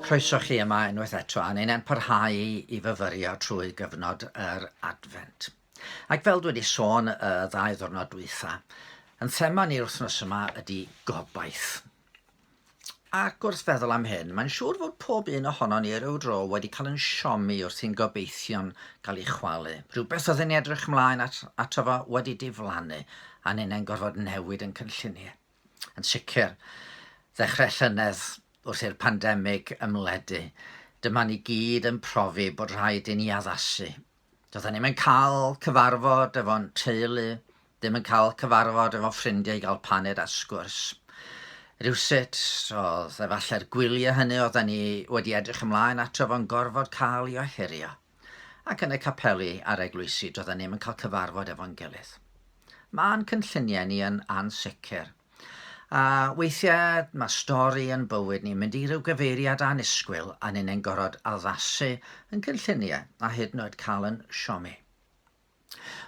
Croeso chi yma unwaith eto, a ni'n parhau i fyfyrio trwy gyfnod yr Adfent. Ac fel dwi wedi sôn y ddau ddwrnod dwytha, yn thema ni'r wythnos yma ydy gobaith. Ac wrth feddwl am hyn, mae'n siŵr fod pob un ohonon ni ryw dro wedi cael yn siomi wrth i'n gobeithion gael eu chwalu. Rhywbeth oedden ni edrych ymlaen at, ato fo wedi diflannu, a ninnau'n gorfod newid yn cynlluniau. Yn sicr, ddechrau llynedd wrth i'r pandemig ymledu, dyma ni gyd yn profi bod rhaid i ni addasu. Doedden ni'm yn cael cyfarfod efo'n teulu, ddim yn cael cyfarfod efo ffrindiau i gael paned a sgwrs. Rywsut, oedd efallai'r gwyliau hynny oedden ni wedi edrych ymlaen ato fo'n gorfod cael ei ohirio. Ac yn y capeli a'r eglwysi, doedden ni'm yn cael cyfarfod efo'n gilydd. Mae'n cynlluniau ni yn ansicr. A weithiau mae stori yn bywyd ni'n mynd i ryw gyfeiriad annisgwyl a ni'n gorfod addasu yn cynlluniau a hyd yn oed cael yn siomi.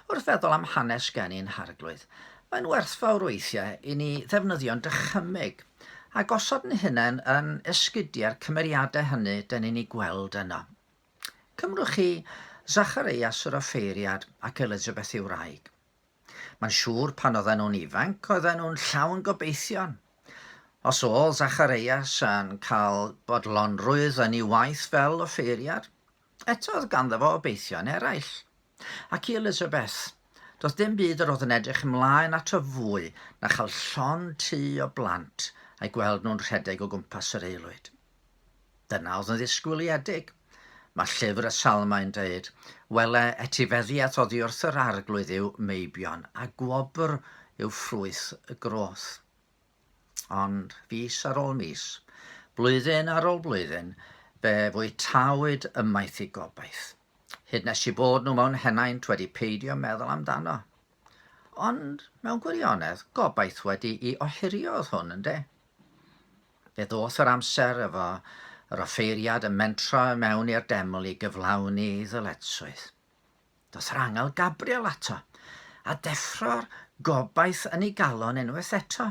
Wrth feddwl am hanes gen i'n harglwydd, mae'n werthfawr weithiau i ni ddefnyddio'n dychymyg a gosod yn hunain yn esgidiau'r cymeriadau hynny dyn ni'n eu gweld yno. Cymrwch chi Zachareias yr offeiriad ac Elizabeth ei wraig. Mae'n siŵr pan oedden nhw'n ifanc, oedden nhw'n llawn gobeithion. Os oedd Zachareias yn cael bodlonrwydd yn ei waith fel offeiriad, eto oedd ganddo fo obeithion eraill. Ac i Elizabeth, doedd dim byd yr oedd yn edrych ymlaen ato fwy na chael llond tŷ o blant a'i gweld nhw'n rhedeg o gwmpas yr aelwyd. Dyna oedd yn ddisgwyliedig. Mae llyfr y Salmau'n dweud, Wele, etifeddiaeth oddi wrth yr Arglwydd yw meibion, a gwobr yw ffrwyth y groth. Ond fis ar ôl mis, blwyddyn ar ôl blwyddyn, fe fwytawyd ymaith i gobaith. Hyd nes i bod nhw mewn henaint wedi peidio meddwl amdano. Ond, mewn gwirionedd, gobaith wedi'i ohirio oedd hwn, ynde? Fe ddoth yr amser efo yr offeiriad yn mentro i mewn i'r deml i gyflawni ei ddyletswydd. Doth yr angel Gabriel ato, a deffro'r gobaith yn ei galon unwaith eto.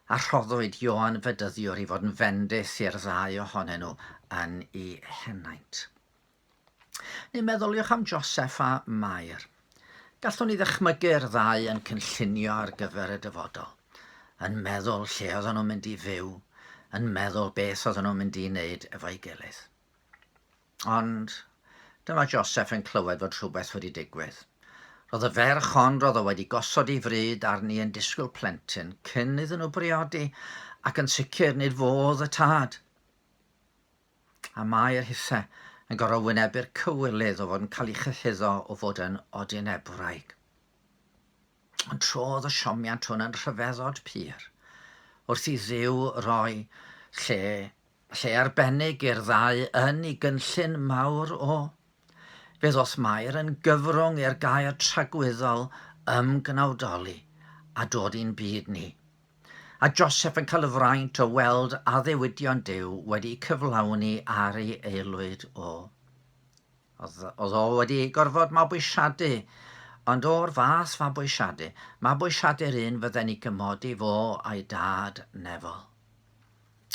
A rhoddwyd Ioan Fedyddiwr i fod yn fendith i'r ddau ohonyn nhw yn eu henaint. Neu meddyliwch am Joseph a Mair. Gallwn ni ddychmygu'r ddau yn cynllunio ar gyfer y dyfodol, yn meddwl lle oedden nhw'n mynd i fyw, yn meddwl beth oedden nhw'n mynd i wneud efo'i gilydd. Ond dyma Joseph yn clywed fod rhywbeth wedi digwydd. Roedd y ferch hon roedd o wedi gosod ei fryd arni yn disgwyl plentyn cyn iddyn nhw briodi, ac yn sicr nid fo oedd y tad. A mae yr hithe yn gorfod wynebu'r cywilydd o fod yn cael ei chyhuddo o fod yn odinebwraig. Ond trodd y siomiant hwn yn rhyfeddod pur, wrth i Dduw roi lle, lle arbennig i'r ddau yn ei gynllun mawr o. Fe ddoth Mair yn gyfrwng i'r gair tragwyddol ymgnawdoli a dod i'n byd ni. A Joseph yn cael y fraint o weld addewidion Duw wedi cyflawni ar ei aelwyd o. Oedd, oedd o wedi gorfod mabwysiadu, ond o'r fath fabwysiadu, mabwysiadu'r un fydden i gymodi fo a'i dad nefol.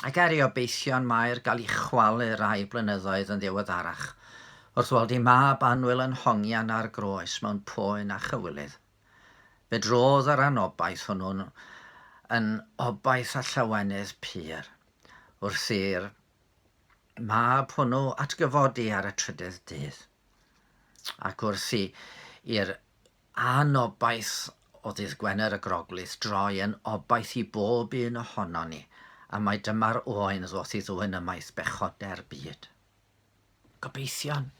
Ac er i obeithion Mair gael ei chwalu rai blynyddoedd yn ddiweddarach, wrth weld ei mab annwyl yn hongian ar groes mewn poen a chywilydd, Fe drodd yr anobaith hwnnw'n yn obaith a llawenydd pur, wrth i'r mab hwnnw atgyfodi ar y trydydd dydd. Ac wrth i i'r anobaith o ddydd Gwener y Groglith droi yn obaith i bob un ohonon ni, a mai dyma'r oen ddoth i ddwyn ymaith bechodau'r byd. Gobeithion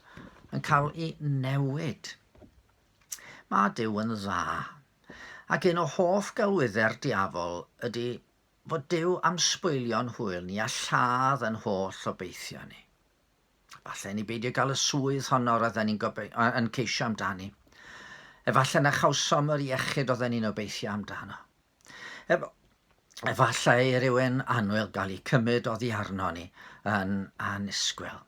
yn cael ei newid. Mae Duw yn dda. Ac un o hoff gelwyddau'r diafol ydy fod Duw am sbwylio'n hwyl ni a lladd yn holl obeithio ni. Efallai ni beidio gael y swydd honno roedden ni'n yn ceisio amdani. Efallai na chawsom yr iechyd oedden ni'n obeithio amdano. Ef efallai i rywun annwyl gael eu cymryd oddi arno ni yn annisgwyl.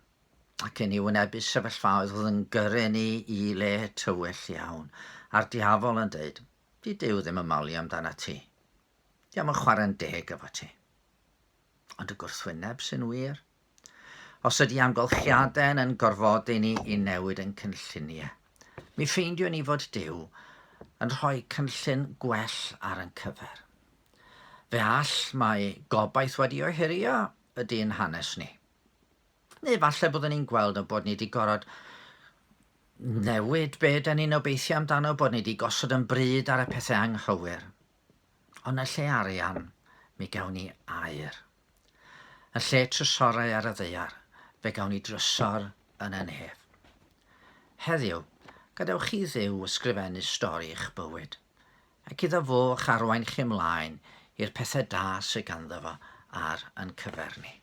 Ac i ni wynebu sefyllfaoedd oedd yn gyrru ni i le tywyll iawn. A'r diafol yn deud, di Duw ddim yn malu amdana ti. Di am yn chwarae'n deg efo ti. Ond y gwrthwyneb sy'n wir. Os ydy amgylchiadau yn gorfodi ni i newid yn cynlluniau, mi ffeindiwn ni fod Duw yn rhoi cynllun gwell ar ein cyfer. Fe all mae gobaith wedi ohirio ydy'n hanes ni. Neu falle byddwn ni'n gweld yn bod ni wedi gorfod newid be da ni'n obeithio amdano, bod ni wedi gosod yn bryd ar y pethau anghywir. Ond yn lle arian, mi gawn ni aur. Yn lle trysorau ar y ddaear, fe gawn ni drysor yn y nef. Heddiw, gadewch i Dduw ysgrifennu stori eich bywyd, ac iddo fo eich arwain chi ymlaen i'r pethau da sydd ganddo fo ar yn cyfer ni.